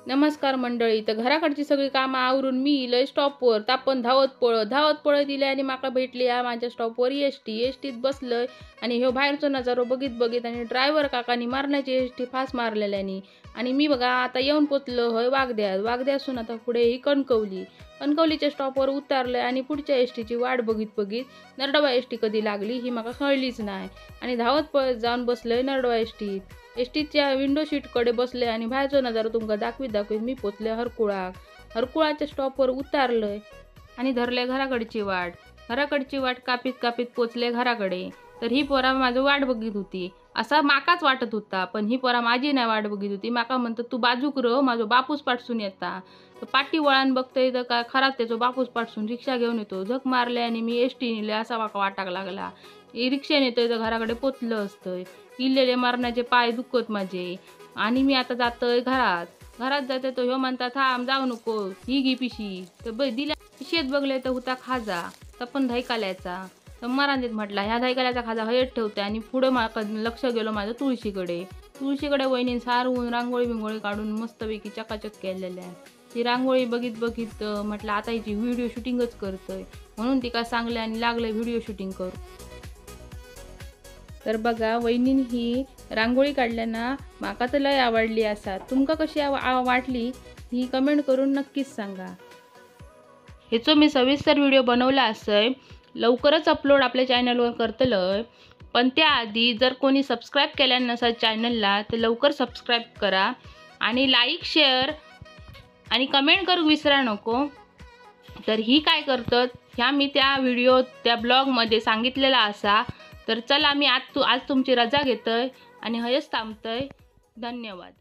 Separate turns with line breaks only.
नमस्कार मंडळी, तर घराकडची सगळी कामं आवरून मी इलय स्टॉपवर. तापण धावत पळत धावत पळत इलय आणि माका भेटली या माझ्या स्टॉपवर एस टी. एस टीत बसलंय आणि ह्यो बाहेरचो नजारो बघित बघित आणि ड्रायव्हर काकांनी मारण्याची एस टी फास मारलेल्यानी. आणि मी बघा आता येऊन पोचलो हय वागद्यात. वागद्यासून आता पुढे ही कणकवली. कणकवलीच्या स्टॉपवर उतारलंय आणि पुढच्या एस टीची वाट बघित बघित नरडोबा एस टी कधी लागली ही माका कळलीच नाही. आणि धावत पळत जाऊन बसलंय नरडोबा एस टीत. एस टीच्या विंडो सीटकडे बसले आणि बाहेरचो नजारो तुमका दाखवीत दाखवीत मी पोचले हरकुळाक. हरकुळाच्या स्टॉपवर उतारलंय आणि धरले घराकडची वाट. घराकडची वाट कापीत कापीत पोचले घराकडे. तर ही पोरा माझं वाट बघित होती असा माकाच वाटत होता, पण ही पोरा माझी नाही वाट बघित होती. माका म्हणतं तू बाजूक र, माझो बापूस पाटसून येता. तर पाठी वळान बघतोय तर काय खराच त्याचो बापूस पाटसून रिक्षा घेऊन येतो. झक मारले आणि मी एस टी नेले असा माका वाटाक लागला. रिक्षाने येतोय तर घराकडे पोचलं असतंय. इल्लेले मरणाचे पाय दुखत माझे. आणि मी आता जातोय घरात. घरात जाते तो ह्यो म्हणता थांब जाऊ नको, ही घे पिशी. तर दिल्या पिशेत बघले तर होता खाजा, तर पण धायकाल्याचा. तर मरांदीत म्हटला ह्या धायकाल्याचा खाजा हयत ठेवते. आणि पुढं माका लक्ष गेलो माझं तुळशीकडे. तुळशीकडे वहिनी सारवून रांगोळी बिंगोळी काढून मस्तपैकी चकाचक केलेल्या. ती रांगोळी बघित बघित म्हटलं आता हिची व्हिडिओ शूटिंगच करतोय, म्हणून तिका सांगले आणि लागलं व्हिडिओ शूटिंग करू. तर बघा वहिनीन ही रांगोळी काढल्याना माका तर लय आवडली असा. तुमका कशी वाटली ही कमेंट करून नक्कीच सांगा. ह्याचो मी सविस्तर व्हिडिओ बनवला असय, लवकरच अपलोड आपल्या चॅनलवर करतलय. पण त्याआधी जर कोणी सबस्क्राईब केल्या नसेल चॅनलला तर लवकर सबस्क्राईब करा आणि लाईक शेअर आणि कमेंट करू विसरा नको. तर ही काय करतात ह्या मी त्या व्हिडिओ त्या ब्लॉगमध्ये सांगितलेला असा. तर चला मी आज तुमची रजा घेतोय आणि हयच थांबतोय. धन्यवाद.